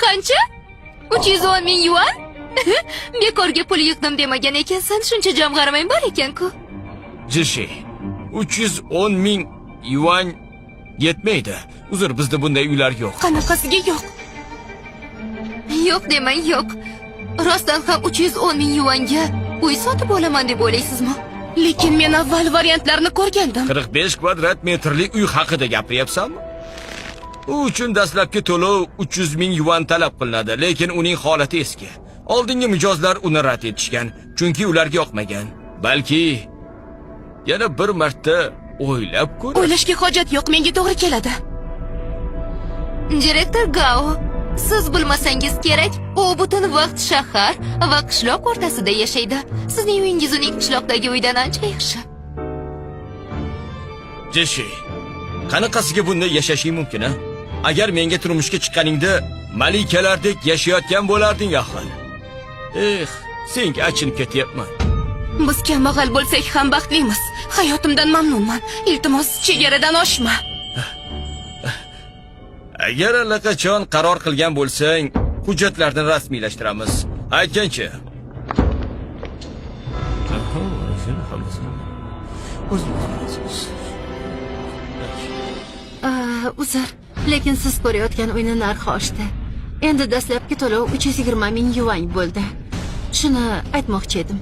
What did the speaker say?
Qancha? 310 ming yuan? Bekorga pul yig'dim demagan ekansan, shuncha jamg'armang bor ekan-ku. Jishi, 310 ming yuan yetmaydi. Uzr, bizda bunday uylar yo'q. Qanaqasiga yo'q? Yo'q demang, yo'q. Rostdan ham 310 ming yuanga uy sotib olaman deb o'ylaysizmi? Lekin men avval variantlarni ko'rgandim. 45 kvadrat metrli uy haqida gapiryapsanmi? U uchun dastlabki to'lov 300 ming yuan talab qilinadi, lekin uning holati eski. Oldingi mijozlar uni rad etishgan, chunki ularga yoqmagan. Balki yana bir marta o'ylab ko'r. O'ylashga hojat yo'q, menga to'g'ri keladi. Direktor Gao, siz bilmasangiz kerak, u butun vaqt shahar va qishloq o'rtasida yashaydi. Sizning uyingiz uning qishloqdagi uyidan ancha yaxshi. Jishi, qanaqasiga bunday yashashing mumkin, a? Agar menga turmushga chiqqaningda malikalardek yashayotgan bo'larding axir. Eh, senga achinib ketyapman. Biz kambag'al bo'lsak ham baxtlimiz. Hayotimdan mamnunman. Iltimos, chegaradan oshma. Agar allaqachon qaror qilgan bo'lsang, hujjatlarni rasmiylashtiramiz. Aytgancha. O'zingiz. Uzr, lekin siz ko'rayotgan uyni narxi oshdi. Endi dastlabki to'lov 320 ming yuan bo'ldi. Shuni aytmoqchi edim.